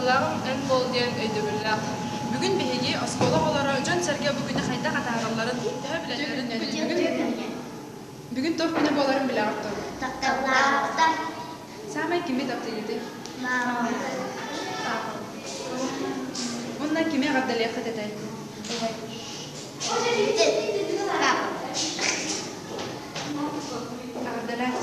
Тапталлааҕым эн буол диэн өйдөбүллээх. Бүгүн биһиги оскуола оҕолоро дьон-сэргэ бу күнү хайдах атааралларын төһө билэллэрин бүгүн бүгүн туох күнэ буоларын билэҕит дуо? Тапталлаахтар. Саамай кими таптыыгытый? Мама. Уонна кими эҕэрдэлиэххит этэй? Папа. Эҕэрдэлээт.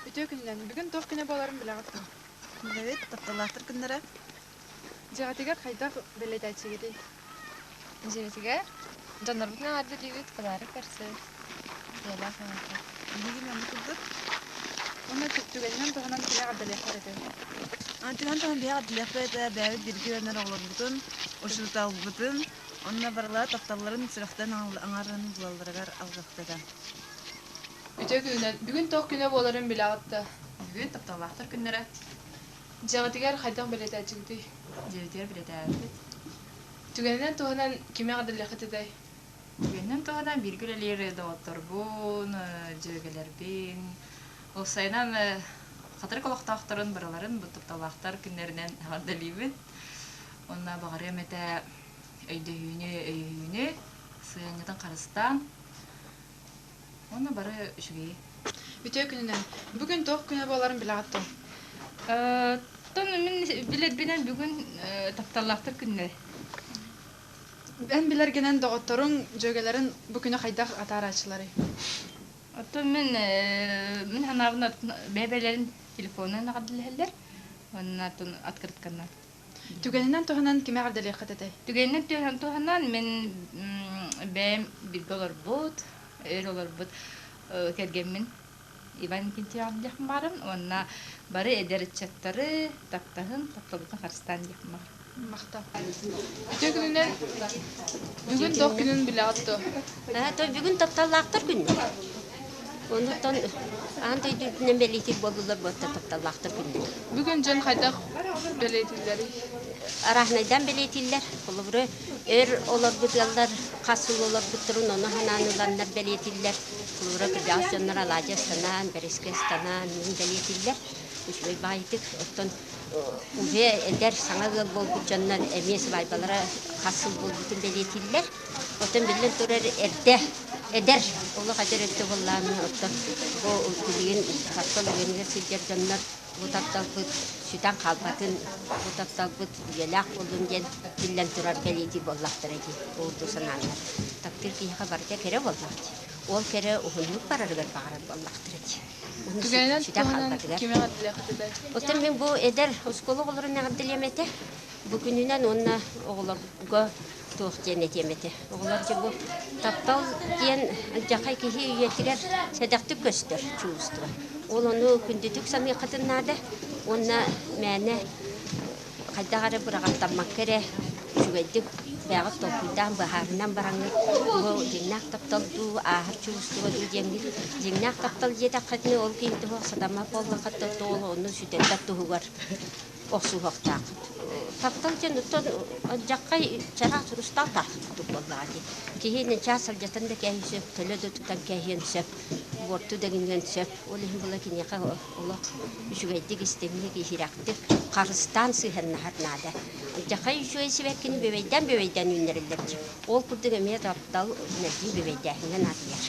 Үтүө күнүнэн. Бүгүн туох күнэ буоларын билэҕит дуо? Билэбит, тапталлаахтар күннэрэ. Дьиэҕитигэр хайдах бэлиэтээччигитий? Дьиэбитигэр дьоннорбутун эҕэрдэлиибит, подарок көрсөбүт. Ийэлээх аҕата. Биһиги маннык курдук. Уонна түгэнинэн туһанан кими эҕэрдэлиэххит этэй? Түгэн туһан биһиги эҕэрдэлиэхпит этэ, бэйэбит бииргэ үөрэнэр оҕолорбутун, учууталбытын, онно барылара тапталларын сүрэхтэн аҥарын булалларыгар алҕыахпыт этэ. Үтүө күнүнэн. Бүгүн туох күнэ буоларын билэҕит да? Бүгүн тапталлаахтар күннэрэ. Дьиэҕитигэр хайдах бэлиэтээччигитий? Дьиэбитигэр бэлиэтээбиппит. Түгэнинэн туһанан кими эҕэрдэлиэххит этэй? Түгэнинэн туһанан бииргэ үлэлиир доҕотторбун, дьүөгэлэрбин, уопсайынан хатырык олохтоохторун барыларын бу тапталлаахтар күннэринэн эҕэрдэлиибин. Уонна баҕарыам этэ өйдөһүүнү, өйөһүүнү, сыһыаҥҥытын харыстаан уонна бары үчүгэйи. Үтүө күнүнэн. Бүгүн туох күнэ буоларын билэҕит дуо? Оттон мин билэрбинэн бүгүн тапталлаахтар күннэрэ. Эн билэргинэн доҕотторуҥ, дьүөгэлэрин бу күнү хайдах атаарааччыларый? Оттон мин мин санаабын бэйэ-бэйэлэрин телефонунан эҕэрдэлэһэллэр уонна открытканан. Түгэнинэн туһанан кими эҕэрдэлиэххит этэй? Түгэнинэн туһанан мин бэйэм бииргэ олорбут, өр олорбут кэргэммин Иван Никитич диэхпин баҕарабын уонна бары эдэр ыччаттары таптаһын, тапталбытын харыстаан диэхпин баҕарабын. Махтал. Үтүө күнүнэн бүгүн туох күнүн билэҕит дуо? То бүгүн тапталлаахтар күннэрэ. Онуттан аан дойду үрдүнэн бэлиэтиир буоллулар буотта тапталлаахтар күннэрэ. Бүгүн дьон хайдах бэлиэтииллэрий? Арааһынайдаан бэлиэтииллэр. Холобура, өр олорбут ыаллар хас сыл олорбуттарын ону санаан ыланнар бэлиэтииллэр. Холобура, кырдьаҕас дьоннор алаадьы астанаан, бэрэски астанаан бэлиэтииллэр. Үчүгэй баайдык. Оттон уже эдэр саҥа ыал буолбут дьоннор эмиэ сыбаайбалара хас сыл буолбутун бэлиэтииллэр. Оттон биллэн турар эрдэ эдэр олох эдэр өттө буоллаҕына оттон бу билигин таптал үгэнигэр сылдьар дьоннор бу тапталбыт сүтэн хаалбатын, бу тапталбыт үйэлээх буоллун диэн биллэн турар бэлиэтии буоллахтара дии ол дуу санааннар. Таптыыр киһиэхэ барыта кэрэ буоллаҕа дии. Ол кэрэ уһуннук барарыгар баҕарар буоллахтара дии. Уһун Түгэнинэн сүтэн туһанан хаалбатыгар. кими эҕэрдэлиэххит этэй? Оттон мин бу эдэр оскуола оҕолорун эҕэрдэлиэм этэ. Бу күнүнэн уонна оҕолорго туох диэн этиэм этэ. Оҕолор дьэ бу таптал диэн алдьархай киһи үйэтигэр сэдэхтик көстөр чувство. Ол ону күндүтүк саныаххытын наада уонна мээнэ хайдах эрэ быраҕаттаммакка эрэ үчүгэйдик бэйэҕит толкуйдаан быһаарынан бараҥҥыт бу дьиҥнээх таптал дуу, ааһар чувство дуу диэҥҥит дьиҥнээх таптал диэтэххитинэ ол киһи туһугар сатаммат буоллаххыт ол ону сүтэрбэт туһугар охсуһуохтааххыт. Таптал диэн оттон алдьархай чараас хрусталь таас курдук буоллаҕа дии. Киһи начаас алдьатан да кээһиэн сөп, төлө да тутан кээһиэн сөп, буорту да гыныан сөп. Ол иһин була киниэхэ олох үчүгэйдик истиҥник, иһирэхтик харыстаан сыһыаннаһар наада. Алдьархай үчүгэй сибэккини бүөбэйдээн-бүөбэйдээн үүннэрэллэр дии. Ол курдук эмиэ таптал мэлдьи бүөбэйдээһиҥҥэ наадыйар.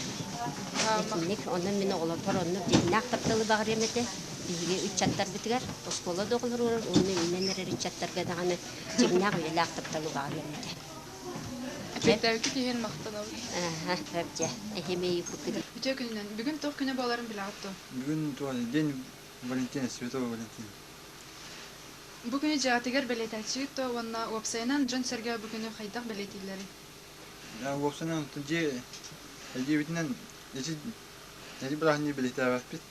Итинник онон мин оҕолорбор оннук дьиҥнээх тапталы баҕарыам этэ. Биһиги ыччаттарбытыгар, оскуола да оҕолоругар уонна үүнэн эрэр ыччаттарга даҕаны дьиҥнээх үйэлээх тапталы баҕарыам этэ. Эппиэттээбиккит иһин махтанабыт. Аха, дьэ, эһэмэй ыппыккыт. Үтүө күнүнэн. Бүгүн туох күнэ буоларын билэҕит дуо? Бүгүн туох День Валентина, Святого Валентина. Бу күнү дьиэҕитигэр бэлиэтээччигит дуо уонна уопсайынан дьон-сэргэ бу күнү хайдах бэлиэтииллэрий? Уопсайынан дьиэ дьиэбитинэн ити ити бырааһынньыгы бэлиэтээбэппит.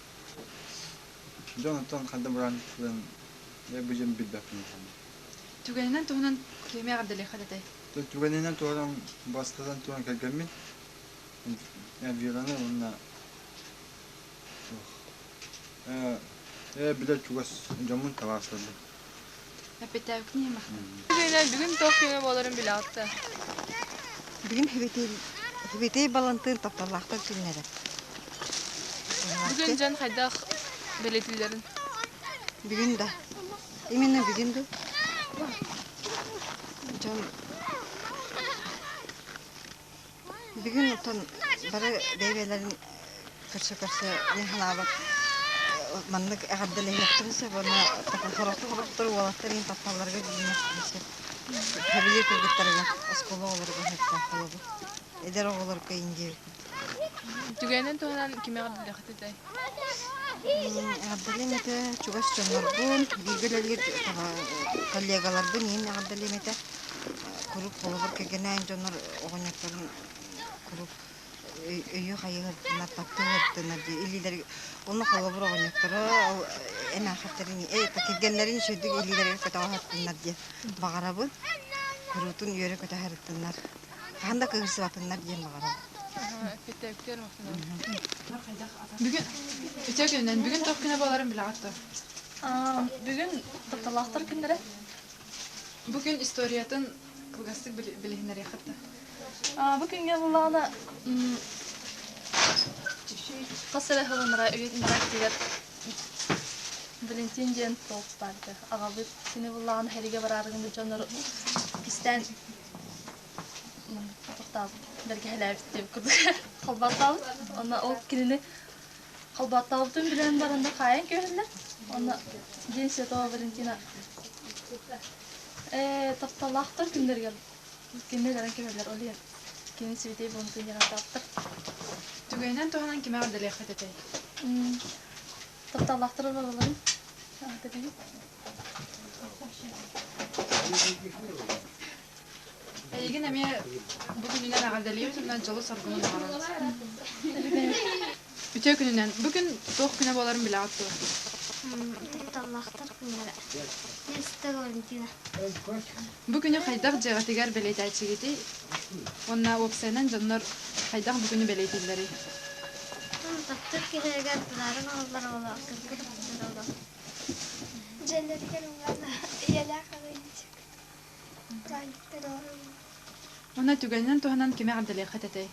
Дьон оттон ханна бырааһынньыктарын дьэ бу дьон билбэппин. Түгэнинэн туһунан кими эҕэрдэлиэххит этэй? Түгэнинэн туһанан бастатан туран кэргэммин Эльвираны уонна билэр чугас дьоммун табаарыстарбын. Эппиэттээбиккин иһин махтал. Бүгүн туох күнэ буоларын билэҕит да? Бүгүн Сибэтиэй Балантыын тапталлаахтар күннэрэ. Бүгүн дьон хайдах бэлиэтииллэрин? Бүгүн да. Именно бүгүн дуу? Дьон бүгүн оттон бары бэйэ-бэйэлэрин көрсө-көрсө мин санаабар маннык эҕэрдэлэһиэхтэрин сөп уонна сорохтор уолаттар иһин тапталларыгар билиниэхтэрин сөп. Сөбүлүүр кыргыттарыгар оскуола оҕолоругар сөптөөх холобур. Эдэр оҕолорго индиэбит. Түгэнин туһунан кими эҕэрдэлиэххит этэй? Эҕэрдэлиэм этэ чугас дьоннорбун, бииргэ үлэлиир коллегаларбын иһин эҕэрдэлиэм этэ. Куруук холобур кэргэнээн дьоннор оҕонньотторун куруук өйүү хайыһырдынар, таптыһырдынар дии илиилэригэр уонна холобур оҕонньотторо эмээхиттэрин кэргэннэрин үчүгэйдик илиилэригэр көтөҕө сырыттыннар диэн баҕарабын. Куруутун үөрэ-көтө сырыттыннар. Хаһан да кыыһырсыбатыннар диэн баҕарабын. Бүгүн үтүө күнүнэн бүгүн туох күнэ буоларын билэҕит дуо? Бүгүн тапталлаахтар күннэрэ. Бу күн историятын кылгастык билиһиннэриэххит да? Бу күҥҥэ буоллаҕына хас эрэ сылынара үйэтин Валентин диэн туох баар этэ. Аҕабыт кини буоллаҕына сэриигэ бараары гыммыт дьоннору кистээн тохтообут, бэргэһэлээбит диэбит курдук холботтообут. Онно ол кинини холботтообутун билэн баран да хаайан кэбиһэллэр. Онно День Святого Валентина ээ тапталлаахтар күннэригэр кинилэрин кэбиһэллэр ол иһин кини Святой Валентин диэн ааттаабыттар. Түгэнинэн туһанан кими эҕэрдэлиэххит этэй? Тапталлаахтар олороллорун аатырдыбыт. Эйигин эмиэ бу күнүнэн эҕэрдэлиибит уонна дьолу-соргуну баҕарабыт. Үтүө күнүнэн. Бу күн туох күнэ буоларын билэҕит дуо? Тапталлаахтар күннэрэ. Святая Валентина. Бу күнү хайдах дьиэҕитигэр бэлиэтээччигитий? Уонна уопсайынан дьоннор хайдах бу күнү бэлиэтииллэрий? Таптыыр киһилэригэр подарок оҥороллор оҕолор, кыргыт оҕолор. Дьиэлэригэр уонна ийэлээх аҕыйдык праздниктар Уонна түгэнинэн туһанан кими эҕэрдэлиэххит этэй?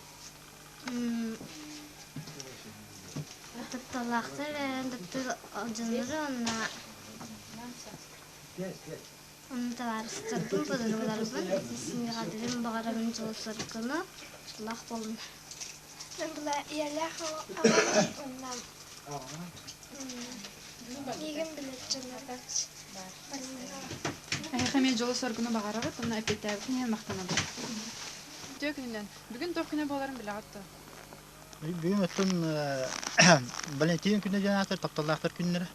Тапталлаахтар эрэн таптыыр дьоннору уонна Онно табаарыстарбын, подругаларбын сиҥэҕэрдэрин баҕарабын дьолу-соргуну, дьоллоох буоллун. Была ийэлээх аҕам уонна миигин билэр дьоннорбор Эһиэхэ эмиэ дьолу-соргуну баҕарабыт уонна эппиэттээбитин иһин махтанабыт. Үтүө күнүнэн. Бүгүн туох күнэ буоларын билэҕит дуо? Бүгүн оттон Валентин күнэ диэн аатыр тапталлаахтар күннэрэ.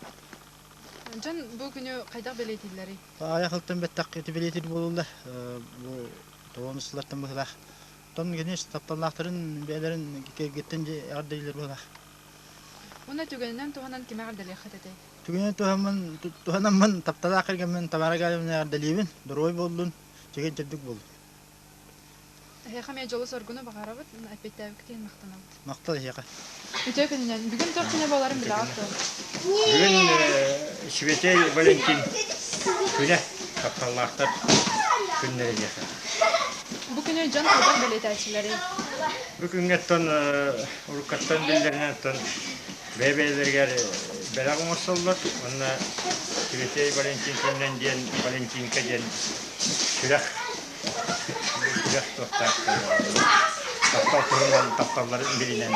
Дьон бу күнү хайдах бэлиэтииллэрий? Аҕыйах сылтан бэттэх ити бэлиэтиир буолуллар. Бу тоҕус сыллартан быһыылаах. Оттон кини тапталлаахтарын бэйэлэрин кэргэттэн эҕэрдэлииллэр быһыылаах. Уонна түгэнинэн туһанан кими эҕэрдэлиэххит этэй? Түгэнинэн туһаммын, туһанаммын тапталаах кэргэммин Тамара Гаевна эҕэрдэлиибин. Доруобай буоллун, чэгиэн-чэбдик буоллун. Эһиэхэ эмиэ дьолу-соргуну баҕарабыт, эппиэттээбиккит иһин махтанабыт. Махтал эһиэхэ. Үтүө күнүнэн. Бүгүн туох күнэ буоларын билэҕит дуо? Бүгүн Святой Валентин күнэ тапталлаахтар күннэрэ диэхэ. Бу күнү дьон хайдах бэлиэтээччилэрий? Бу күҥҥэ оттон уруккаттан биллэринэн оттон бэйэ-бэйэлэригэр бэлэх оҥорсоллор уонна Святой Валентин күнүнэн диэн Валентинка диэн сүрэх Күрэх туохтаах таптал туһунан тапталларын билинэн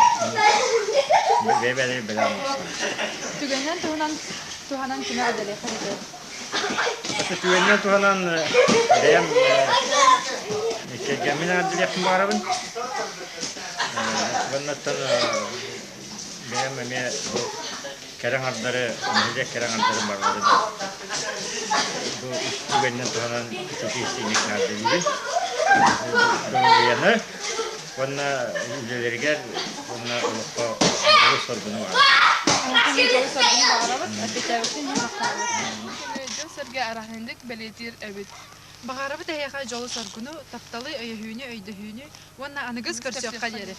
бэйэ-бэйэлэрин бэлэм оҥостор. Түгэнинэн туһунан туһанан кими эҕэрдэлиэххин этэй? Түгэнинэн туһанан бэйэм кэргэммин эҕэрдэлиэхпин баҕарабын. Уоннаттан бэйэм эмиэ бу кэрэ аҥардары, нэһилиэк кэрэ аҥардарын барыларын бу түгэнинэн туһанан итии-истиҥник наардыыбын. Доруобуйаны уонна үлэлэригэр уонна олоххо дьолу-соргуну баҕарабын. Дьолу-соргуну баҕарабыт, эппиэттээбиккин иһин махтанабыт. Дьон-сэргэ араһыннык бэлиэтиир эбит. Баҕарабыт эһиэхэ дьолу-соргуну, тапталы, өйөһүүнү, өйдөһүүнү уонна аныгыс көрсүөххэ диэри.